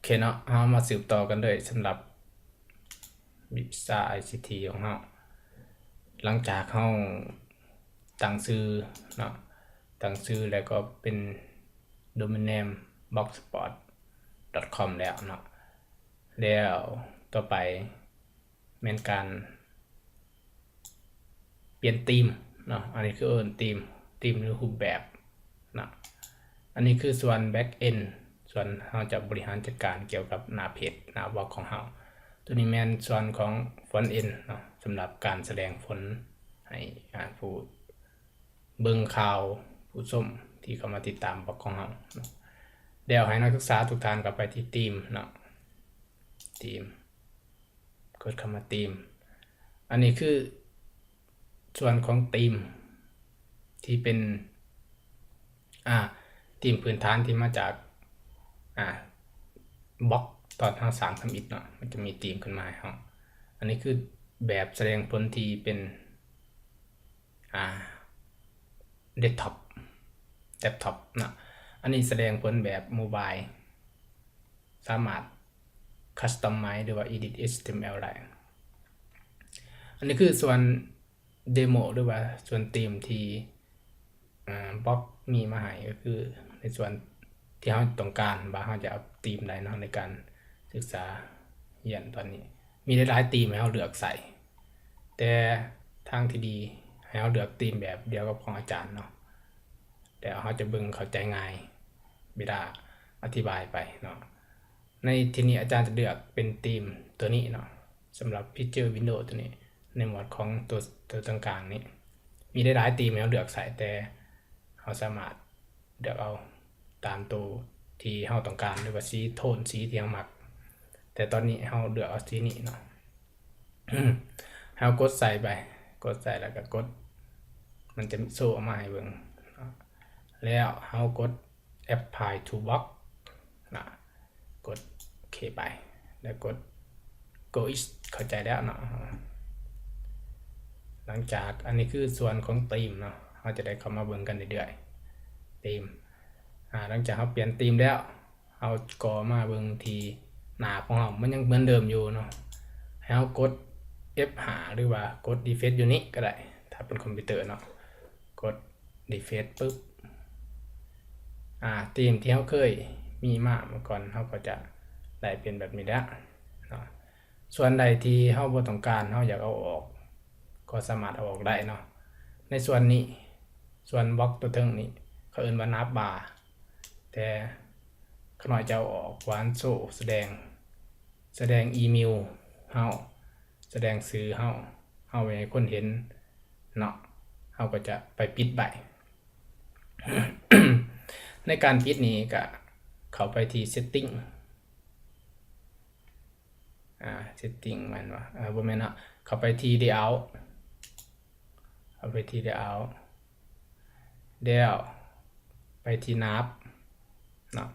ເຄເນາະ, ເຮົາມາສືບຕໍ່ກັນເລີຍສຳລັບວິຊາໄອຊີທີຂອງເຮົາ. ຫຼັງຈາກເຮົາຕັ້ງຊື່ເນາະ, ຕັ້ງຊື່ແລ້ວກໍເປັນໂດເມນເນມ blogspot.com ແລ້ວເນາະ, ແລ້ວຕໍ່ໄປ ແມ່ນການປ່ຽນທີມເນາະ. ອັນນີ້ຄືເອີ້ນທີມ, ທີມຫຼືຮູບແບບເນາະ. ອັນນີ້ຄືສ່ວນ back end, ສ່ວນເຮົາຈະບໍລິຫານຈັດການກ່ຽວກັບໜ້າເພຈ, ໜ້າບລັອກຂອງເຮົາ. ຕົວນີ້ແມ່ນສ່ວນຂອງ front end ເນາະ, ສຳລັບການສະແດງຜົນໃຫ້ ອາ ຜູ້ເບິ່ງຂ່າວ, ຜູ້ຊົມທີ່ເຂົ້າມາຕິດຕາມບລັອກຂອງເຮົາເນາະ. ແລ້ວໃຫ້ນັກສຶກສາທຸກທ່ານເຂົ້າໄປທີ່ທີມເນາະ, ທີມ ກົດເຂົ້າມາທີມ. ອັນນີ້ຄືສ່ວນຂອງທີມທີ່ເປັນ ອາ ທີມພື້ນຖານທີ່ມາຈາກ ອາ ບລັອກຕອນເຮົາສ້າງທຳອິດເນາະ, ມັນຈະມີທີມຂຶ້ນມາໃຫ້ເຮົາ. ອັນນີ້ຄືແບບສະແດງຜົນທີ່ເປັນ ອາ ເດັສທັອບ, ເດັສທັອບເນາະ. ອັນນີ້ສະແດງຜົນແບບໂມບາຍ, ສາມາດຄັສຕອມໄມ ຫຼືວ່າ edit ເອັດທີເອັມແອລ ໄດ້. ອັນນີ້ຄືສ່ວນເດໂມ ຫຼືວ່າສ່ວນທີມທີ່ ອາ ບລັອກມີມາໃຫ້, ກໍຄືໃນສ່ວນທີ່ເຮົາຕ້ອງການວ່າເຮົາຈະເອົາທີມໃດເນາະ ໃນການສຶກສາຮຽນຕອນນີ້. ມີຫຼາຍໆທີມໃຫ້ເຮົາເລືອກໃຊ້, ແຕ່ທາງທີ່ດີໃຫ້ເຮົາເລືອກທີມແບບດຽວກັບຂອງອາຈານເນາະ, ແລ້ວເຮົາຈະເບິ່ງເຂົ້າໃຈງ່າຍເວລາອະທິບາຍໄປເນາະ. ໃນທີ່ນີ້ອາຈານຈະເລືອກເປັນທີມຕົວນີ້ເນາະ, ສຳລັບ Picture Window ຕົວນີ້ ໃນໝວດຂອງຕົວ ຕົວກາງໆນີ້ ມີຫຼາຍໆທີມໃຫ້ເຮົາເລືອກໃຊ້, ແຕ່ເຮົາສາມາດເລືອກເອົາຕາມໂຕທີ່ເຮົາຕ້ອງການ ຫຼືວ່າສີໂທນສີທີ່ເຮົາມັກ. ແຕ່ຕອນນີ້ເຮົາເລືອກເອົາສີນີ້ເນາະ, ເຮົາກົດໃສ່ໄປ, ກົດໃສ່ແລ້ວກໍກົດ, ມັນຈະໂຊອອກມາໃຫ້ເບິ່ງເນາະ. ແລ້ວເຮົາກົດ Apply to Block ນະ, ກົດໂອເຄໄປ ແລ້ວກົດ Go East ເຂົ້າໃຈແລ້ວເນາະ. ຫຼັງຈາກ ອັນນີ້ຄືສ່ວນຂອງທີມເນາະ, ເຮົາຈະໄດ້ເຂົ້າມາເບິ່ງກັນເລື້ອຍໆ ທີມ. ອາ ຫຼັງຈາກເຮົາປ່ຽນທີມແລ້ວ, ເຮົາກໍມາເບິ່ງທີ່ໜ້າຂອງເຮົາ, ມັນຍັງເໝືອນເດີມຢູ່ເນາະ. ໃຫ້ເຮົາກົດ F ຫ້າ ຫຼືວ່າກົດ Refresh ຢູ່ນີ້ກໍໄດ້, ຖ້າເປັນຄອມພິວເຕີເນາະ. ກົດ Refresh ປຶບ ອາ ທີມທີ່ເຮົາເຄີຍມີມາເມື່ອກ່ອນ ເຮົາກໍຈະໄດ້ເປັນແບບນີ້ແຫຼະເນາະ. ສ່ວນໃດທີ່ເຮົາບໍ່ຕ້ອງການ, ເຮົາຢາກເອົາອອກ, ກໍສາມາດເອົາອອກໄດ້ເນາະ. ໃນສ່ວນນີ້, ສ່ວນບລັອກຕົວເທິງນີ້, ເຂົາເອີ້ນວ່າໜາບບາ, ແຕ່ຂ້ານ້ອຍຈະເອົາອອກ, ເພາະວ່າມັນໂຊສະແດງ, ສະແດງອີເມວເຮົາ, ສະແດງຊື່ເຮົາ, ເຮົາໄວ້ໃຫ້ຄົນເຫັນເນາະ, ເຮົາກໍຈະໄປປິດໄວ້. ໃນການປິດນີ້ກະເຂົ້າໄປທີ່ Setting, ອາ Setting ແມ່ນບໍ່? ເອີ ບໍ່ແມ່ນເນາະ, ເຂົ້າໄປທີ່ Layout, ເຂົ້າໄປທີ່ Layout ແລ້ວໄປທີ່ໜາບເນາະ,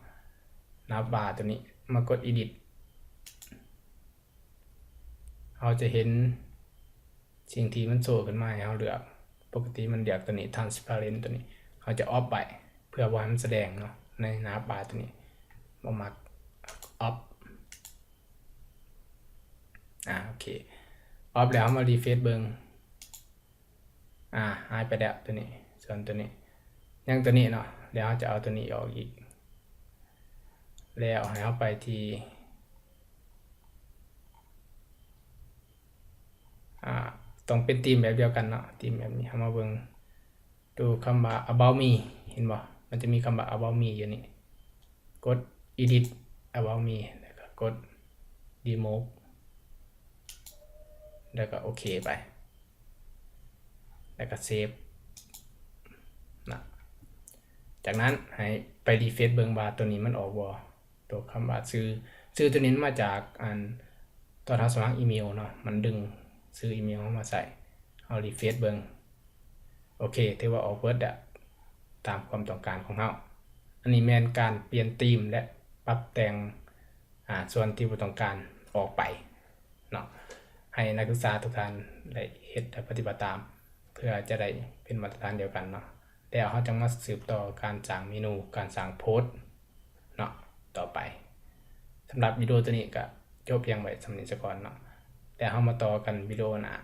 ໜາບບາຕົວນີ້, ມາກົດ Edit. ເຮົາຈະເຫັນສິ່ງທີ່ມັນໂຊຂຶ້ນມາໃຫ້ເຮົາເລືອກ. ປົກກະຕິມັນເລືອກຕົວນີ້ transparent ຕົວນີ້, ເຮົາຈະ off ໄວ້ ເພື່ອບໍ່ໃຫ້ມັນສະແດງເນາະ ໃນໜ້າບາຕົວນີ້. ບໍ່ມັກ off. ອາ ໂອເຄ off ແລ້ວເຮົາມາ refresh ເບິ່ງ. ອາ ຫາຍໄປແລ້ວຕົວນີ້, ສ່ວນຕົວນີ້ຍັງຕົວນີ້ເນາະ. ແລ້ວເຮົາຈະເອົາຕົວນີ້ອອກອີກ, ແລ້ວໃຫ້ເຮົາໄປທີ່ ອາ ຕ້ອງເປັນທີມແບບດຽວກັນເນາະ, ທີມແບບນີ້. ເຮົາມາເບິ່ງໂຕຄຳວ່າ About Me ເຫັນບໍ່? ມັນຈະມີຄຳວ່າ About Me ຢູ່ນີ້. ກົດ Edit About Me ແລ້ວກໍກົດ Remove ແລ້ວກໍໂອເຄໄປ ແລ້ວກໍ save ນະ. ຈາກນັ້ນໃຫ້ໄປ refresh ເບິ່ງວ່າຕົວນີ້ມັນອອກບໍ່, ຕົວຄຳວ່າຊື່, ຊື່ຕົວນີ້ມັນມາຈາກອັນ ຕອນເຮົາສະໝັກອີເມວເນາະ, ມັນດຶງຊື່ອີເມວເຮົາມາໃສ່. ເຮົາ refresh ເບິ່ງ. ໂອເຄ ຖືວ່າອອກເບິດແລ້ວ ຕາມຄວາມຕ້ອງການຂອງເຮົາ. ອັນນີ້ແມ່ນການປ່ຽນທີມ ແລະ ປັບແຕ່ງ ອາ ສ່ວນທີ່ບໍ່ຕ້ອງການອອກໄປເນາະ, ໃຫ້ນັກສຶກສາທຸກທ່ານໄດ້ເຮັດ ແລະ ປະຕິບັດຕາມ ເພື່ອຈະໄດ້ເປັນມາດຕະຖານດຽວກັນເນາະ. ແລ້ວເຮົາຈັ່ງມາສືບຕໍ່ການສ້າງເມນູ, ການສ້າງໂພສເນາະ ຕໍ່ໄປ. ສຳລັບວິດີໂອໂຕນີ້ກໍຈົບພຽງໄວ້ສ່ຳນີ້ສາກ່ອນເນາະ ແລ້ວເຮົາມາຕໍ່ກັນວິດີໂອໜ້າ.